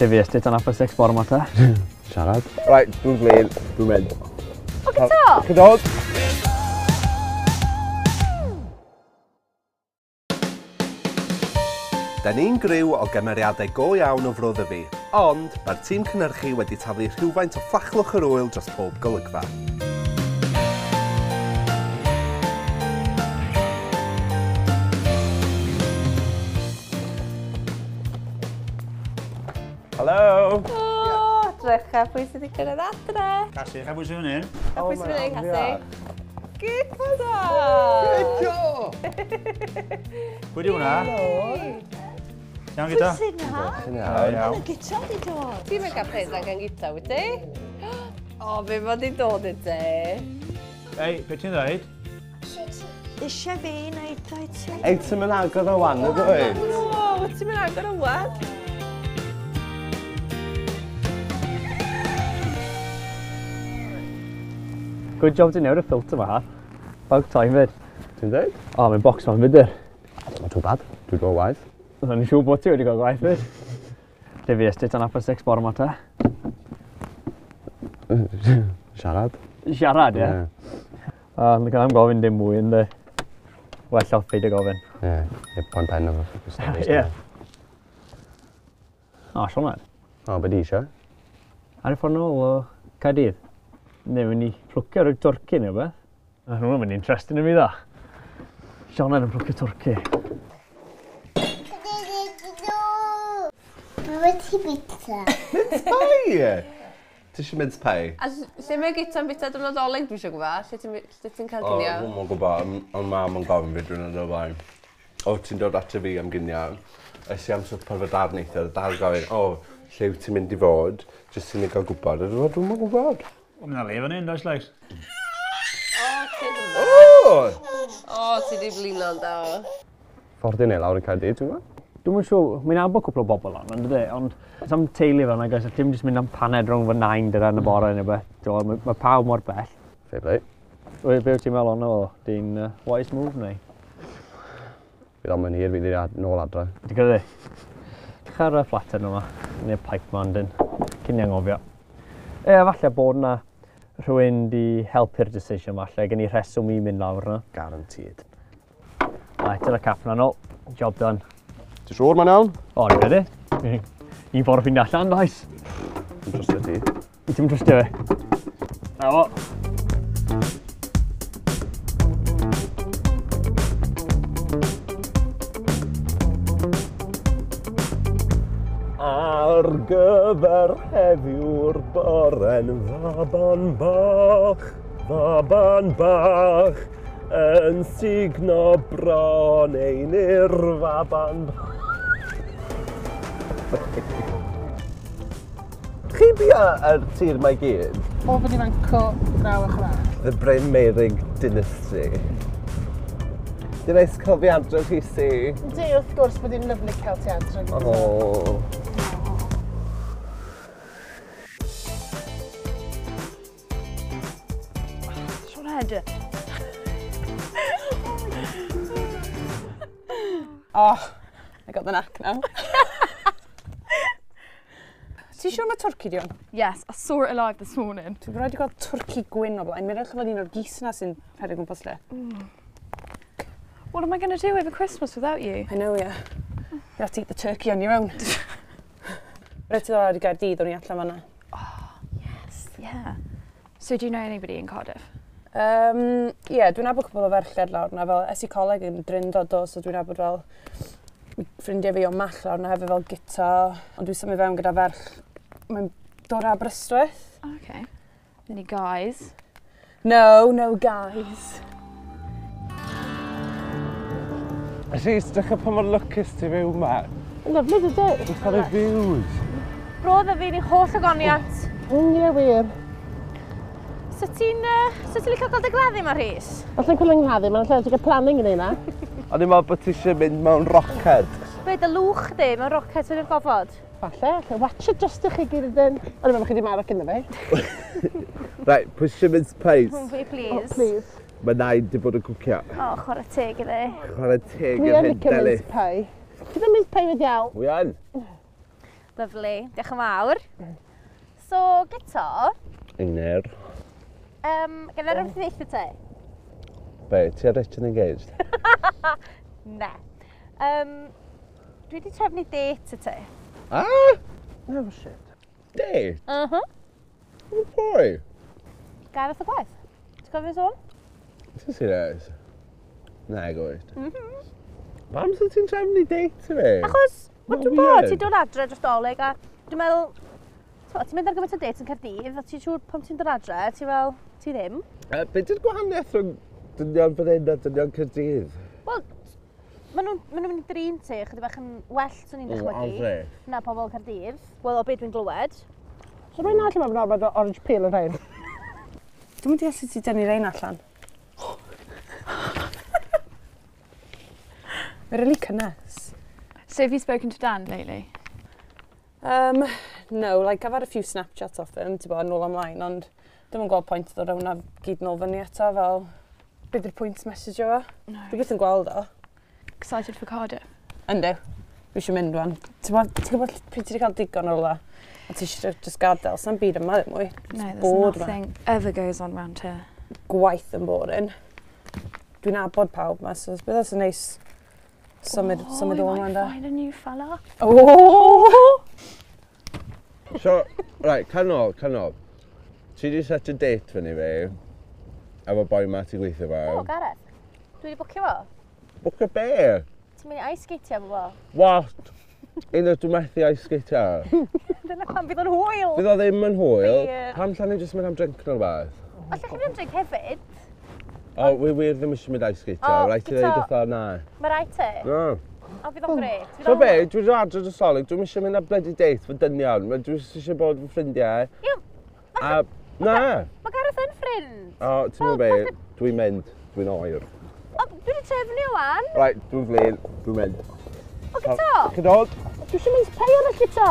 Lle fi ysdi tan 6:30 bore 'ma te? Siarad. Right, dwi'n flin, dwi'n mynd. O, gyto! Cydod! Da ni'n griw o gymeriadau go iawn o Fro Ddyfi, ond mae'r tîm cynhyrchu wedi taflu rhywfaint o fflachlwch yr ŵyl dros pob golygfa. Hello! O, drycha pwy sydd wedi cyrraedd adre. Casi, cha pwy sydd fan hyn? A pwy sydd fan hyn, Casi? Guto! Guto! Pwy di hwnna? Iawn, Guto? Sy'n na? Iawn. Mae Guto di dod. Ti'n mynd cael presant gan Guto, wyt ti? O, fe fod i dod i ti. Ei, be ti'n dweud? Eisiau fi wneud o i ti? Ei, ti'n mynd agor o wan, ydw i? O, wyt ti'n mynd agor o wan? Good job ti'n newid y filter ma, ha. About time fyd. Ti'n dweud? O, mae'n box ma'n fydr. Not too bad. Dwi'n gweld waith. O'n i'n siŵr bod ti wedi cael gwaith fyd. Lle fi ysdi tan 6:30 bore 'ma te? Siarad. Siarad, ie? Ond gan am gofyn dim mwy, ynddi. Well off peidio gofyn. Ie, ie, poen pen efo stories. Ie. O, Sioned. O, be di eisiau? Ar y ffordd nôl o Caerdydd. Neu mynd i plwcio rhyw twrci neu beth. A hwnnw'n mynd interesting i mi dda. Sioned yn plwcio twrci. Mae ti bita. Mince pie! Ti eisiau mince pie? A lle mae Guto'n bita diwrnod Nadolig, dwi eisiau gwybod? Lle ti'n cael O, cinio? dwi'm yn gwybod, ond mam yn gofyn fi diwrnod o'r blaen. O, ti'n dod ato fi am ginio. Es i am swper fy dad neithiwr, a dad gofyn, o, lle wyt ti'n mynd i fod? Jyst i ni gael gwybod. A dwi'n dwi'm yn gwybod. O, mae'n le fan hyn, does, Lex? O, ti ddim. O! O, ti di blino, do. Ffordd i neu lawr i Caerdydd, ti'n gwybod? Dwi'm yn siŵr, mae'n nabod cwpl o bobl lan, ond dydy, ond sam teulu fel yna, guys, dim jyst mynd am paned rhwng fy nain dyna yn y bore neu beth. Mae ma pawb mor bell. Fair play. Be wyt ti'n meddwl ono fo? Di'n wise move neu? Fydd o'n mynd hir, fydd i'n nôl adre. Ti'n credu? Edrych ar y flatter nhw yma, neu'r pipe man dyn, cyn i anghofio. E, falle bod na rhywun di helpu'r decision falle, gen i rheswm i mynd lawr yna. Guaranteed. Right, dyna cap na nôl. Job done. Ti'n siŵr mae'n iawn? O, ni'n credu. Un ffordd ffind allan, does? Dwi'n trystio ti. Ti'n trystio fi? Na fo. Ar gyfer heddiw'r bore'n faban bach, yn sugno bron ein i'r faban bach. Chi bia yr tir mae gyd? O fyny fanco, draw a chra. The Bryn Meurig Dynasty. Di neis cael fi adre, Rhys i? Yndi, wrth gwrs, bod hi'n lyfli cael ti adre. O. Sioned. Oh, I got the knack now. Ti'n siŵr mae twrci di hwn? Yes, I saw it alive this morning. Dwi'n rhaid i gweld twrci gwyn o blaen. Mae'n edrych fel un o'r gys na sy'n rhedeg gwmpas lle. What am I going to do over Christmas without you? I know, yeah. You have to eat the turkey on your own. Rhaid ti ddod i Gaerdydd, o'n i allan fanna. Yes, yeah. So do you know anybody in Cardiff? Yeah, dwi'n nabod cwpl o ferched lawr na, fel es i coleg yn Drindod do, so dwi'n nabod fel ffrindiau fi o Mall lawr na hefyd fel Guto, ond dwi'n symud fewn gyda ferch, mae'n dod o Aberystwyth. Oh, okay. Any guys? No, no guys. Rhys, dechrau pa mor lwcus ti fyw ma. Lyfli, dydy? Dwi'n cael ei views. Brodd a fi'n ei holl agoniant. Ie, wir. So ti'n licio cael dy gladdu ma, Rhys? Allai'n cael yng nghladdu, mae'n lle ti'n cael planning yn ei na. O'n i'n meddwl bod ti eisiau mynd mewn roced. Be, dy lwch di mewn roced yn y gofod? Falle, allai watch it just i chi gyd ydyn. O'n i'n meddwl chi di marw cyn fi. Right, pwy eisiau mince pies? Fi, please. Oh, please. Mae nain di bod yn cwcio. O, chwarae teg iddi. Chwarae teg Dwi i'r yn hyn licio Delyth. mince pie. Ti ddim mince pie wedi iawn? Dwi yn. Lovely. Diolch yn fawr. So, Guto, Einer. Gen i rhywbeth i ddeutha ti? Be, ti a Richard engaged? Ne. Dwi wedi trefnu date i ti. Ah! No shit. Date? Uh-huh. Oh boy. Gareth o gwaith. Ti'n cofio sôn? Ti'n serious? Na, gwyt. Pam sy'n ti'n trefnu date i fi? Achos, wel, Ma'n dwi'n bod, weird. ti'n dod adre dros Dolig a dwi'n meddwl, t'mo', ti'n mynd ar gymaint o dates yn Caerdydd a ti'n siŵr pan ti'n dod adre, ti fel, ti ddim. Be di'r gwahaniaeth rhwng dynion fan hyn a dynion Caerdydd? Wel, maen nhw'n ma nhw mynd i drin ti chydig bach yn well, swn i'n dychmygu, Arfe. na pobl Caerdydd. Wel, o beth dwi'n glywed. So rwy'n allan mae'n bod orange peel yn rhain. Dwi'n mynd i allu ti dynnu rein allan. Mae'n really cynnes. So have you spoken to Dan lately? No, like I've had a few Snapchats off him, ti'n bod, nôl ymlaen, ond dim yn gweld pwynt ddod hwnna gyd nôl fyny eto, fel, beth yw'r pwynt message o fo? No. Dwi byth yn gweld o. Excited for Cardiff? Yndw, fi eisiau mynd wan. Ti'n bod, ti'n gwybod pryd ti wedi cael digon o rwla, a ti eisiau just gadael, sa'n byd yma ddim mwy. No, Just there's bored yma. nothing ever goes on round here. Gwaith yn boring. Dwi'n nabod pawb ma, so bydd yn neis symud, oh, symud we o might yma da. find a new fella. Oh! So, right, canol, canol. Ti di set a date fyny fi, efo boi ma ti'n gweithio O, fo. Gareth. Dwi wedi bwcio fo. Bwcio be? Ti'n mynd i ice skateio efo fo. What? Un o'r dwi'n methu ice skateio. Dyna pam fydd o'n hwyl. Fydd o ddim yn hwyl. Ie. Pam llawn ni jyst mynd am drink neu rhywbeth? Allech chi fynd am drink hefyd? O, wi wir ddim eisiau mynd ice skateio. O, Rhaid ti ddeud Guto. wrtho na. Mae rhaid ti. No. O, fydd o'n gret. Fydd So o'n be, hwyl. dwi'n dod adre dros Dolig, dwi'n eisiau mynd ar bloody date fy dynion. Dwi'n eisiau bod fy ffrindiau. Ie, A, na. Mae Gareth yn ffrind. O, ti'n gwybod be, dwi'n mynd, dwi'n oer. O, dwi wedi trefnu o wan. Right, dwi'n flin, dwi'n mynd. O, Guto. Chi'n dod? Dwi eisiau mynd pei arall eto.